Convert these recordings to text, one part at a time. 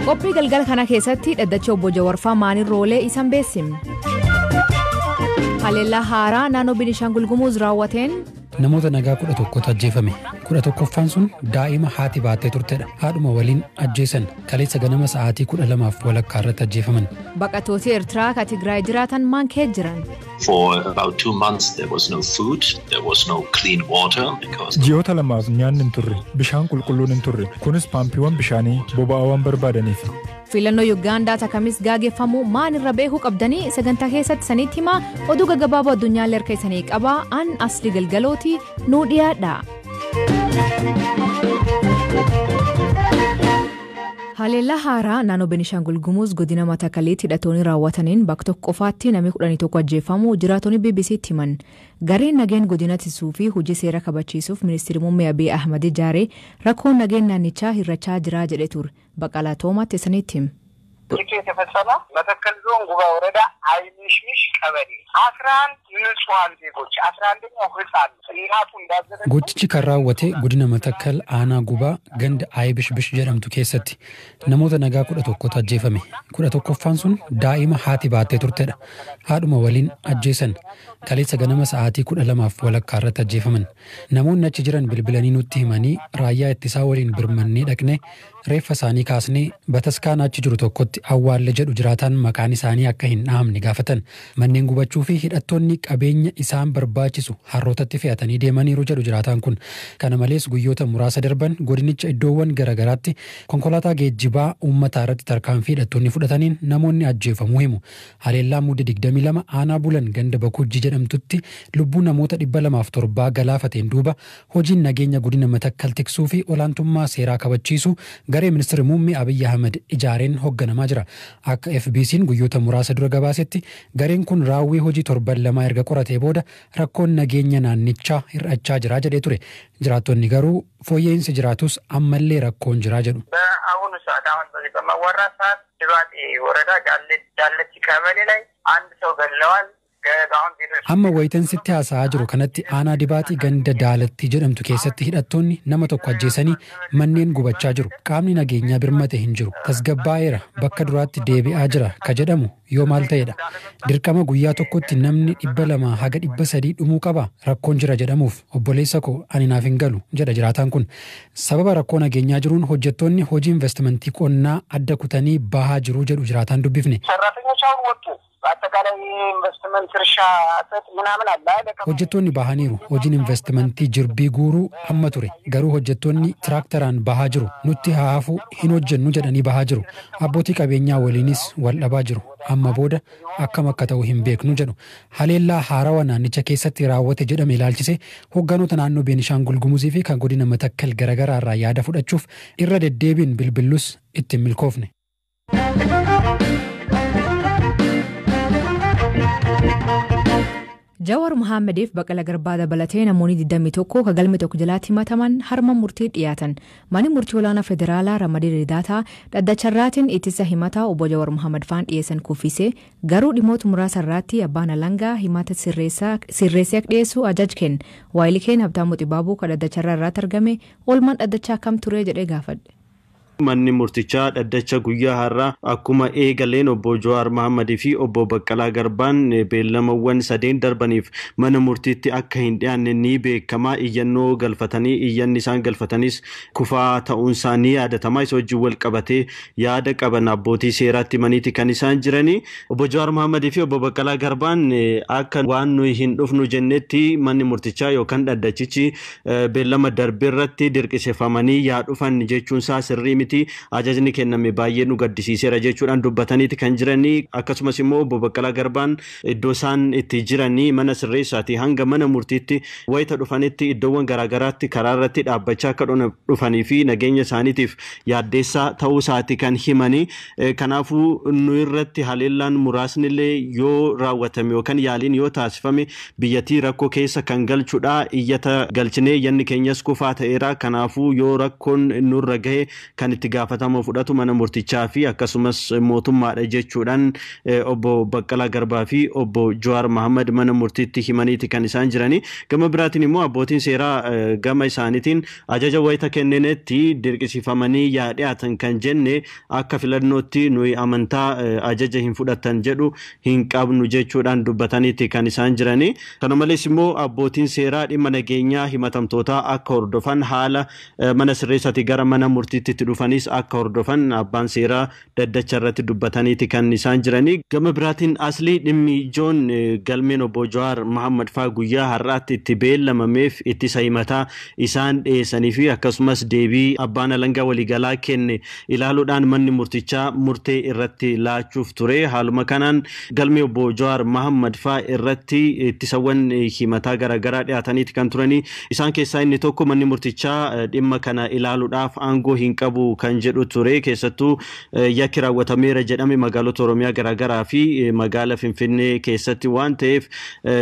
Qophii galgala kana keessatti dhaddacha obbo Jawaarfaa maaliin roolee isaan beeksifne. Haleellaa haaraa naannoo Binishaangul Gumuz raawwateen. Namoota nagaa 11tu ajjeefame. 11ffaan sun daa'ima haati baattee turtedha. Haadhuma waliin ajjeesan. Kaleessa ganama sa'aatii 12:30 irratti ajjeefaman. Baqattoota Eertiraa ka Tigraay jiraatan maan kee jiran? For about 2 months there was no food, there was no clean water because Ji'oota 2f nyaanni hin turre, bishaan qulqulluun hin turre. Kunis paampiiwwan bishaanii boba'aawwan barbaadaniif. Filannoo Yuugaandaa takamis gaggeeffamu maan irra beekuu qabdanii sagantaa keessatti sanitti himaa. Oduu gaggabaaboo addunyaallee harka isanii qabaa an asli galgalooti nuu dhiyaadha. Haleellaa haaraa naannoo Benishaangul Gumuz godina Matakaliitti hidhattoonni raawwataniin bakka tokko qofaatti namni 11 ajjeefamuu jiraatonni BBC'tti himan. Gareen nageen godina tisuu fi hojii seera kabachiisuuf ministeerri muummee Abiy Ahmad ijaaree rakkoon nageen naannichaa hir'achaa jira jedhe ture. Baqalaa Toomaatti isinitti hima. ድርጊቱ የተፈጸመው መተከል ዞን ጉባ ወረዳ አይሚሽሚሽ ቀበሌ 11 ንጹሐን ዜጎች 11ኛው ህፃን እናቱ እንዳዘነ Gochichi kan raawwate godina Matakkal aanaa Gubaa ganda Aayibishbish jedhamtu keessatti namoota nagaa 11tu ajjeefame. 11ffaan sun daa'ima haati baattee turtedha. Haadhuma waliin ajjeesan. Kaleessa ganama sa'aatii 12:30 irratti ajjeefaman. Namoonni achi jiran bilbilanii nutti himanii raayyaa ittisaa waliin birmannee dhaqnee reeffa isaanii kaasnee bataskaana achi jiru tokkotti awwaalle jedhu jiraataan maqaan isaanii akka hin dhahamne gaafatan. Manneen gubachuu fi hidhattoonni qabeenya isaan barbaachisu harrootatti fe'atanii deemaniiru jedhu jiraataan kun. Kana malees guyyoota muraasa darban godinicha iddoowwan garaagaraatti konkolaataa geejjibaa uummataa irratti tarkaanfii hidhattoonni fudhataniin namoonni ajjeefamuu himu. Haleellaa Mudde 22 aanaa Bulan ganda Bakujji jedhamtutti lubbuu namoota 207 galaafateen duuba hojiin nageenya godina Matakkal tiksuu fi olaantummaa seeraa kabachiisu garee ministeerri muummee Abiyyi Ahmad ijaareen hoogganamaa jira. Akka FBC'n guyyoota muraasa dura gabaasetti gareen kun raawwii hojii torban 2 erga qoratee booda rakkoon nageenya naannichaa hir'achaa jira jedhee ture. Jiraattonni garuu fooyya'insi jiraatus ammallee rakkoon jira jedhu. በአሁኑ ሰዓት አሁን በዚህ በማወራ ሰዓት ድባጤ ወረዳ ዳለቲ ቀበሌ ላይ አንድ ሰው ገለዋል። አሁን ቤቶች Amma wayitan sitti haasa'aa jiru kanatti aanaa Dibaaxii ganda Daalattii jedhamtu keessatti hidhattoonni nama tokko ajjeesanii manneen gubachaa jiru. Qaamni nageenyaa birmate hin jiru. Tasgabbaa'eera, bakka duraatti deebi'aa jira ka jedhamu yoo maal ta'edha? Dirqama guyyaa tokkotti namni 200 haga 300 dhumuu qaba rakkoon jira jedhamuuf, obboleessa koo, ani naaf hin galu jedha jiraataan kun. Sababa rakkoo nageenyaa jiruun hojjettoonni hojii investimentii qonnaa adda kutanii bahaa jiru jedhu jiraataan dubbifne. ሰራተኞች አሁን ወጡ። በአጠቃላይ ኢንቨስትመንት እርሻ ጥጥ ምናምን አለ አይደል? Hojjettoonni bahaniiru. Hojiin investimentii jirbii guuruu amma ture. Garuu hojjettoonni tiraaktaraan bahaa jiru. Nutti haa hafu, hin hojjennu jedhanii bahaa jiru. Abbootii qabeenyaa waliinis wal dhabaa jiru. Amma booda akkam akka ta'u hin beeknu jedhu. Haleellaa haarawaa naannicha keessatti raawwate jedhame ilaalchise hoogganoota naannoo Beenishaangul Gumuzii fi kan godina Matakkal garaagaraa irraa yaada fudhachuuf irra deddeebiin bilbillus itti hin milkoofne. Jawar Muhammadiif Baqqala Garbaa dabalatee namoonni 21 ka galme tokko jalaatti himataman harma murtii dhiyaatan. Manni murtii olaanaa federaalaa Ramadii Ridaataa dhaddacharraatiin ittisa himataa obbo Jawar Muhammad faan dhiyeessan kuffisee garuu dhimmoota muraasa irratti abbaan alangaa himata sirreessee akka dhiyeessu ajaj kenne. Waayilii Habtaamuu Xibaabuu ka dhaddacharraa irratti argame oolmaan dhaddachaa akkam ture jedhee gaafadhe. Manni murtichaa dhaddacha guyyaa har'aa akkuma eegaleen obbo Jawaar Mahammadii fi obbo Baqqalaa Garbaan beellamawwan sadeen darbaniif mana murtiitti akka hin dhiyaanne ni beekama. Iyyannoo galfatanii iyyanni isaan galfatanis kufaa ta'uunsaa ni yaadatama. Isa wajjin wal qabatee yaada qaban abbootii seeraatti himaniiti kan isaan jiranii. Obbo Jawaar Mahammadii fi obbo Baqqalaa Garbaan akka waan nuyi hin dhufnu jennetti manni murtichaa yookaan dhaddachichi beellama darbeerratti dirqisiifamanii yaa dhufan jechuun isaa sirrii miti. Ajajni kenname baay'ee nu gaddisiiseera jechuudhaan dubbataniiti kan jiranii. Akkasumas immoo obbo Baqqalaa Garbaan iddoo isaan itti jiranii mana sirreessaati hanga mana murtiitti wayita dhufanitti iddoowwan garaagaraatti karaa irratti dhaabbachaa akka dhufanii fi nageenya isaaniitiif yaaddeessaa ta'uu isaati kan himanii. Kanaafuu nu irratti haleellaan muraasni illee yoo raawwatame yookaan yaaliin yoo taasifame biyyattii rakkoo keessa kan galchuudha. Iyyata galchinee iyyanni keenyas kufaa ta'eera. Kanaafuu yoo rakkoon nurra gahe kan itti gaafatama fudhatu mana murtichaa fi akkasumas mootummaadha jechuudhaan obbo Baqqalaa Garbaa fi obbo Jawaar Mohammad mana murtiitti himaniiti kan isaan jirani. Gama biraatiin immoo abbootiin seeraa gama isaaniitiin ajaja wayita kenninetti dirqisiifamanii yaa dhiyaatan kan jenne akka filannootti nuyi amantaa ajaja hin fudhatan jedhu hin qabnu jechuudhaan dubbataniiti kan isaan jirani. Kana malees immoo abbootiin seeraa dhimma nageenyaa himatamtootaa akka hordofan, haala mana sirreessaatii gara mana murtiitti itti dhufanis akka hordofan abbaan seeraa daddacha irratti dubbataniiti kan isaan jirani. Gama biraatiin asli dhimmi ijoon galmeen obbo Jawaar Mohammad faa guyyaa har'aatti itti beellamameef ittisa himataa isaan dhiyeessanii fi akkasumas deebii abbaan alangaa waliigalaa kenne ilaaluudhaan manni murtichaa murtee irratti laachuuf ture. Haaluma kanaan galmee obbo Jawaar Mohammad faa irratti ittisawwan himataa garaagaraa dhiyaataniiti kan turanii. Isaan keessaa inni tokko manni murtichaa dhimma kana ilaaluudhaaf aangoo hin qabu kan jedhu ture. Keessattuu yakki raawwatameera jedhame magaalota Oromiyaa garaagaraa fi magaala Finfinnee keessatti waan ta'eef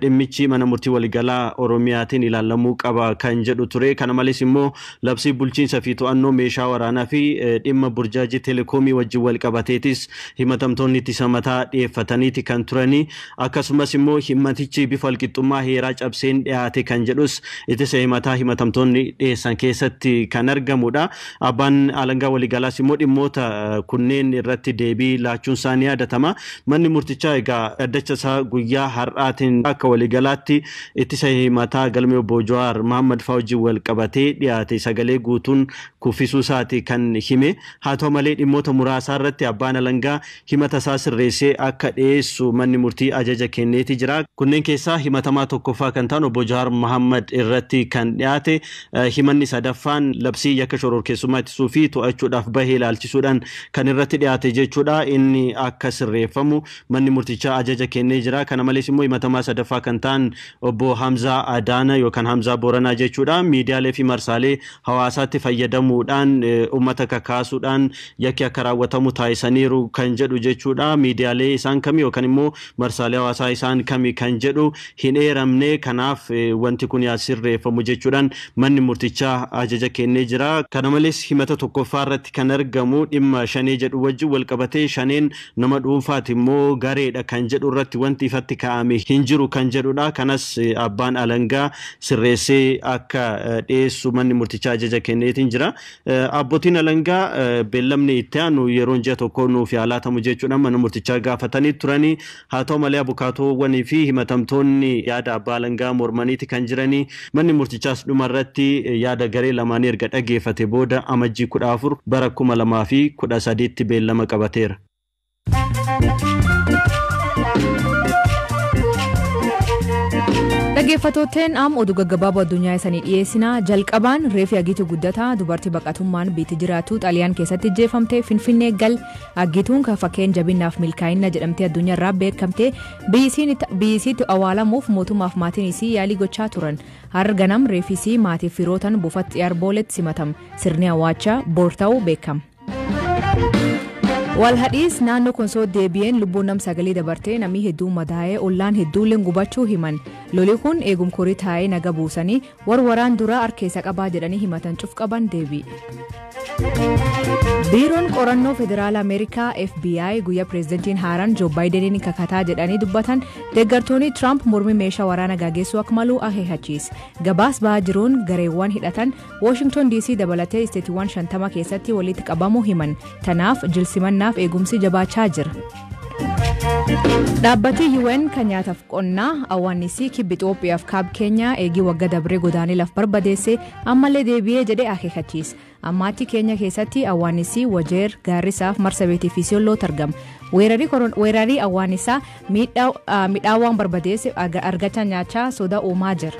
dhimmichi mana murtii waliigalaa Oromiyaatiin ilaalamuu qaba kan jedhu ture. Kana malees immoo labsii bulchiinsa fi to'annoo meeshaa waraanaa fi dhimma burjaajii telekoomii wajjin wal qabateetis himatamtoonni ittisa mataa dhiyeeffataniiti kan turanii. Akkasumas immoo himatichi bifa walqixxummaa heeraa cabseen dhiyaate kan jedhus ittisa himataa himatamtoonni dhiyeessan keessatti kan argamudha. Abbaan alangaa waliigalaas immoo dhimmoota kunneen irratti deebii laachuun isaa ni yaadatama. Manni murtichaa egaa dhaddacha isaa guyyaa har'aatiin akka waliigalaatti ittisa himataa galmee obbo Jawaar Mohammad faa wajjin wal qabatee dhiyaate sagalee guutuun kuffisuu isaati kan hime. Haa ta'u malee dhimmoota muraasaa irratti abbaan alangaa himata isaa sirreessee akka dhiyeessu manni murtii ajaja kenneeti jira. Kunneen keessaa himatamaa tokkoffaa kan ta'an obbo Jawaar Mohammad irratti kan dhiyaate himanni sadaffaan labsii yakka shororkeessummaa ittisuu fi to'achuudhaaf bahee ilaalchisuudhaan kan irratti dhiyaate jechuudha. Inni akka sirreeffamu manni murtichaa ajaja kennee jira. Kana malees immoo himatamaa sadaffaa kan ta'an obbo Hamzaa Adaana yookaan Hamzaa Booranaa jechuudha. Miidiyaalee fi marsaalee hawaasaatti fayyadamuudhaan uummata kakaasuudhaan yakki akka raawwatamu taasisaniiru kan jedhu jechuudha. Miidiyaalee isaan kami yookaan immoo marsaalee hawaasaa isaan kami kan jedhu hin eeramne, kanaaf wanti kun yaa sirreeffamu jechuudhaan manni murtichaa ajaja kennee jira. Kana malees himata tokkoffaa irratti kan argamu dhimma shanee jedhu wajjin wal qabatee shaneen nama dhuunfaati immoo gareedha kan jedhu irratti wanti ifatti kaa'ame hin jiru kan jedhudha. Kanas abbaan alangaa sirreessee akka dhiyeessu manni murtichaa ajaja kenneetiin jira. Abbootiin alangaa beellamni itti aanu yeroon ji'a tokko nuuf yaa laatamu jechuudhaan mana murtichaa gaafatanii turanii. Haa ta'u malee abukaatoowwanii fi himatamtoonni yaada abbaa alangaa mormaniiti kan jiranii. Manni murtichaas dhuma irratti yaada garee lamaanii erga dhageeffate booda amajjii 14 bara 2013tti beellama qabateera. Dhaggeeffattooteen am oduu gaggabaaboo addunyaa isanii dhiyeessinaa. Jalqabaan reefi Agiituu Guddataa dubartii baqatummaan biitti jiraatu Xaaliyaan keessatti jeefamte Finfinnee gal. Agituun kan fakkeen jabinaaf milkaa'ina jedhamtee addunyaa irraa beekamte biyyisiitti awwaalamuuf mootummaaf maatiin isii yaalii gochaa turan. Har'a ganam reefisii maatiif firootan buufata xiyyaar booletti simatama. Sirni awwaachaa bor ta'uu beekama. Walhadhiis naannoo Konsoo deebi'een lubbuun nam sagalee dabartee namni hedduu madaa'ee ollaan hedduulleen gubachuu himan. Loli kun eegumkorii taa'ee naga buusanii warwaraan duraa harkeessa qabaa jedhanii himatan cuf qaban deebi'e. Biiroon qorannoo federaala Ameerikaa FBI guyyaa pireezidantiin haaraan Joo Baayideniin kakataa jedhanii dubbatan deeggartoonni Tiraamp mormii meeshaa waraanaa gaggeessuu akka malu akeekachiise. Gabaas ba'aa jiruun gareewwan hidhatan Washington DC dabalatee isteetiiwwan 50 keessatti walitti qabamuu himan. Tanaaf jilsimannaaf eegumsi jabaachaa jira. Dhaabbati UN kan nyaataaf qonnaa awwaannisii kibba Itoophiyaaf kaab Keenyaa eegii waggaa dabree godaanee laf barbadeesse ammallee deebi'ee jedhee akeekachiise. Ammaatti Keenya keessatti awwaannisii Wajeer, Gaarrisaaf, Marsabeetii fi Siyoolootti argama. Weerarii awwaannisaa miidhaawwan barbadeesse argachaa nyaachaa soda uumaa jira.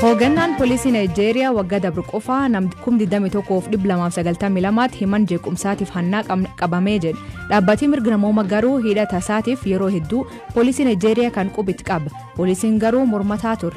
Hoogganaan poolisii Naayijeeriyaa waggaa dabre qofaa nam 21,292 himan jeequmsaatiif hannaa qabamee jedhe. Dhaabbatni mirga namoomaa garuu hidha tasaatiif yeroo hedduu poolisii Naayijeeriyaa kan qubitti qaba. Poolisiin garuu mormataa ture.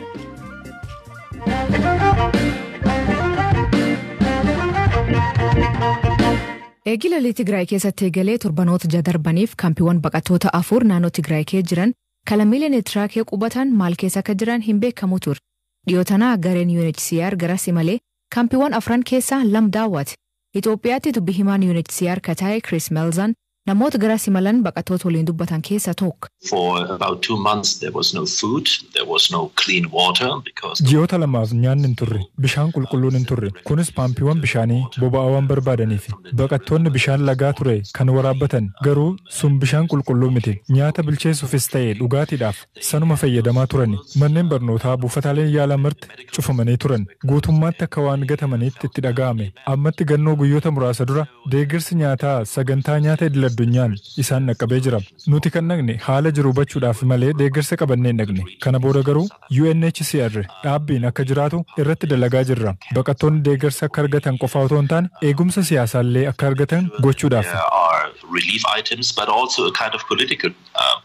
Eegila Tigraay keessatti eegalee torbanoota jaha darbaniif kaampiiwwan baqattoota afur naannoo Tigraay keessa jiran kalamiileen Eertiraa kee qubatan maal keessa akka jiran hin beekamu ture. Dhiyoo tanaa gareen UNHCR garas imalee kaampiiwwan afran keessaa lam daawwate. Itoophiyaatti dubbi himaan UNHCR ka ta'e Chris Melzan namoota gara simalan baqattoota waliin dubbatan keessa tokko. For about 2 months there was no food, there was no clean water because Ji'oota lamaaf nyaanni hin turre, bishaan qulqulluun hin turre. Kunis paampiiwwan bishaanii boba'aa waan barbaadaniif. Baqattoonni bishaan lagaa ture kan waraabbatan, garuu sun bishaan qulqulluu miti. Nyaata bilcheessuufis ta'e dhugaatiidhaaf sanuma fayyadamaa turani. Manneen barnootaa, buufataaleen yaalaa marti cufamanii turan. Guutummaatti akka waan gatamaniitti itti dhaga'ame. Ammatti gannoo guyyoota muraasa dura deeggarsi nyaataa sagantaa nyaata idil addunyaan isaan dhaqqabee jira. Nuti kan dhaqne haala jiru hubachuudhaaf malee deeggarsa qabannee hin dhaqne. Kana booda garuu UNHCR dhaabbiin akka jiraatu irratti dalagaa jirra. Baqattoonni deeggarsa akka argatan qofa otoo hin taane, eegumsa siyaasaallee akka argatan gochuudhaaf. There are relief items, but also a kind of political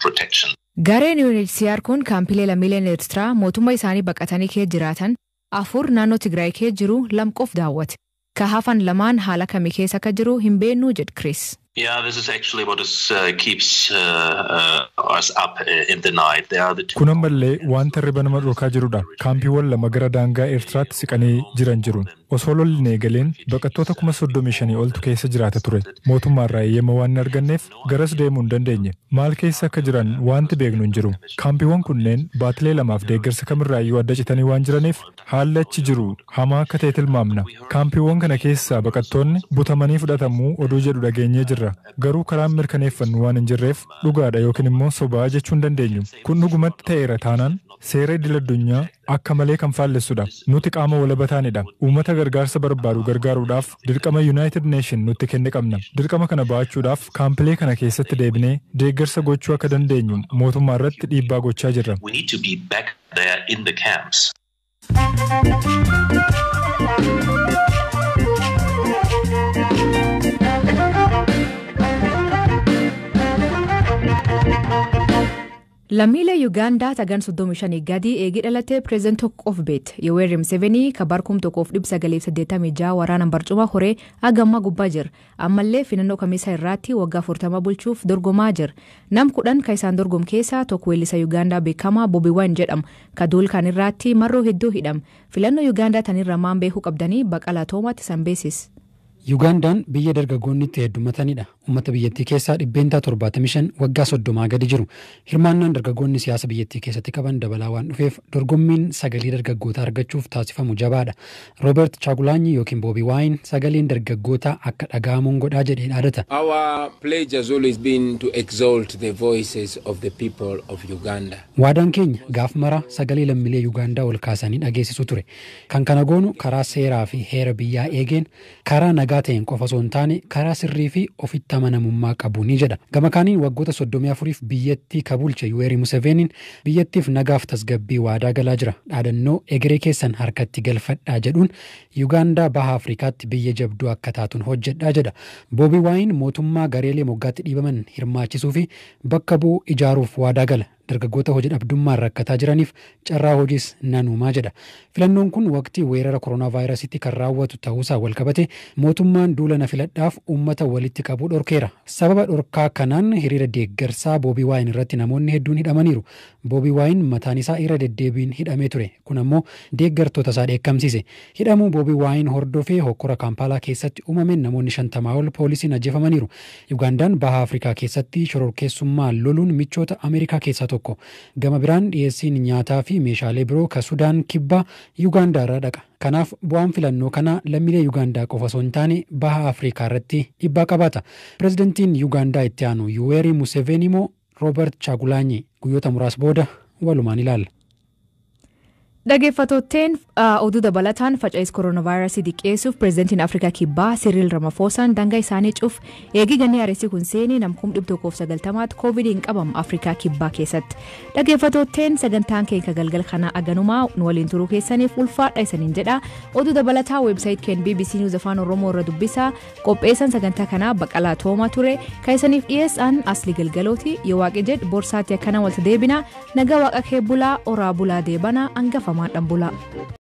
protection. Gareen UNHCR kun kaampilee lammiileen Eertiraa mootummaa isaanii baqatanii kee jiraatan afur naannoo Tigraay kee jiru lamqoof daawwate. Ka hafan lamaan haala kamii keessa akka jiru hin beennuu jedhe Chris. Yeah, this is actually what keeps us up in the night. They are the two Kun ammallee wanta hirriba nama dhorkaa jirudha. Kaampiiwwan lama gara daangaa Eertiraatti siqanii jiran jiru. Osoo lolli hin eegaleen baqattoota 35,000 oltu keessa jiraata ture. Mootummaarraa eeyyama waan hin arganneef garas deemuu hin dandeenye. Maal keessa akka jiran wanti beeknu hin jiru. Kaampiiwwan kunneen baatilee lamaaf deeggarsa kamirraayyuu adda citanii waan jiraniif, haalli achi jiru hamaa akka ta'e tilmaamna. Kaampiiwwan kana keessaa baqattoonni butamanii fudhatamuu oduu jedhu dhageenyee jirra. Garuu karaan mirkaneeffannu waan hin jirreef dhugaadha yookiin immoo sobaa jechuu hin dandeenyu. Kun dhugumatti ta'eera taanaan seera idil addunyaa akka malee kan faallessudha. Nuti qaama walaba taanidha. Uummata gargaarsa barbaadu gargaaruudhaaf dirqama United Nation nutti kenne qabna. Dirqama kana ba'achuudhaaf kaampilee kana keessatti deebinee deeggarsa gochuu akka dandeenyu mootummaa irratti dhiibbaa gochaa jirra. We need to be back there in the camps. Lammiilee Yuugaandaa tagan 35 gadi eegii dhalatee pireezidantii tokko of beekte. Yoweri Museveni ka bara 1986 waraanaan barcuma horee hagammaa gubbaa jira. Ammallee filannoo kamiisa irratti waggaa 40 bulchuuf dorgomaa jira. Nam 10 ka isaan dorgom keessaa tokko weellisaa Yuugaandaa beekamaa Bobi Wine jedhama. Ka duul kan irratti marroo hedduu hidhama. Filannoo Yuugaandaa tanirra maan beekuu qabdanii, Baqalaa Toomaatti san beeksise. Yuugaandaan biyya dargaggoonni itti heddummatanidha. Uummata biyyattii keessaa 75% waggaa 30 gadi jiru. Hirmaannaan dargaggoonni siyaasa biyyattii keessatti qaban dabalaa waan dhufeef, dorgommiin sagalee dargaggoota argachuuf taasifamu jabaadha. Roobert Chaagulaanyi yookiin Boobi Waayin sagaleen dargaggoota akka dhaga'amuun godhaa jedhee dhaadata. Our pledge has always been to exalt the voices of the people of Uganda. Waadaan keenya gaaf mara sagalee lammiilee Yuugaandaa ol kaasanii dhageessisu ture. Kan kana goonu karaa seeraa fi heera biyyaa eegeen, karaa nagaa ta'een qofa osoo hin taane, karaa sirrii fi ofitti amanamummaa qabu ni jedha. Gama kaaniin waggoota 34f biyyattii ka bulche Yuweeri Museveeniin biyyattiif nagaaf tasgabbii waadaa galaa jira. Dhaadannoo "egeree keessan harkatti galfadhaa" jedhuun Yuugaandaa baha Afrikaatti biyya jabduu akka taatuun hojjedhaa jedha. Boobi Waayin mootummaa gareelee moggaatti dhiibaman hirmaachisuu fi bakka bu'u ijaaruuf waadaa gala. Dargaggoota hojii dhabdummaan rakkataa jiraniif carraa hojiis nan uumaa jedha. Filannoon kun waqtii weerara koronaa vaayirasiitti kan raawwatu ta'uusaa walqabate mootummaan duula na filadhaaf uummata walitti qabuu dhorkeera. Sababa dhorkaa kanaan hiriira deeggarsaa Boobii Waayin irratti namoonni hedduun hidhamaniiru. Boobii Waayin mataan isaa irra deddeebiin hidhamee ture. Kun ammoo deeggartoota isaa dheekkamsiise. Hidhamuu Boobii Waayin hordofee hokkora Kaampaalaa keessatti uumameen namoonni 50 ol poolisiin ajjeefamaniiru. Yugaandaan baha Afrikaa keessatti shororkeessummaa loluun michoota Ameerikaa keessaa tokko. Gama biraan dhiyeessiin nyaataa fi meeshaalee biroo ka Sudaan kibbaa Yugaandaa irraa dhaqa. Kanaaf bu'aan filannoo kanaa lammiilee Yugaandaa qofa osoo hin taane baha Afrikaa irratti dhiibbaa qabaata. Pireezidantiin Yugaandaa itti aanu Yuweeri Museveni immoo Roobert Chaagulaanyi guyyoota muraasa booda walumaan ilaalla. Dhaggeeffattootteen, oduu dabalataan faca'is kooronaavaayirasii xiqqeessuuf pireezidantiin Afrikaa Kibbaa Siriil Ramafoosaan daangaa isaanii cuuf eegii ganni haaressi kun seenee nam 190,000tti koovidiin qabamu Afrikaa Kibbaa keessatti. Dhaggeeffattootteen, sagantaan keenya galgal kanaa aganumaa. Nu waliin turuu keessaniif ulfaadha isaniin jedha. Oduu dabalataa website keenya BBC News Afaan Oromoo irra dubbisaa. Qopheessan sagantaa kanaa Baqalaa Toomaa ture. Kan isaniif dhiyeessan Asli Galgalooti. Yoo waaqi jedhe borsaatti akkana walta deebina. Nagaa waaqa kee bulaa, oraa bulaa, deebanaa hangafamaan dhan bulaa.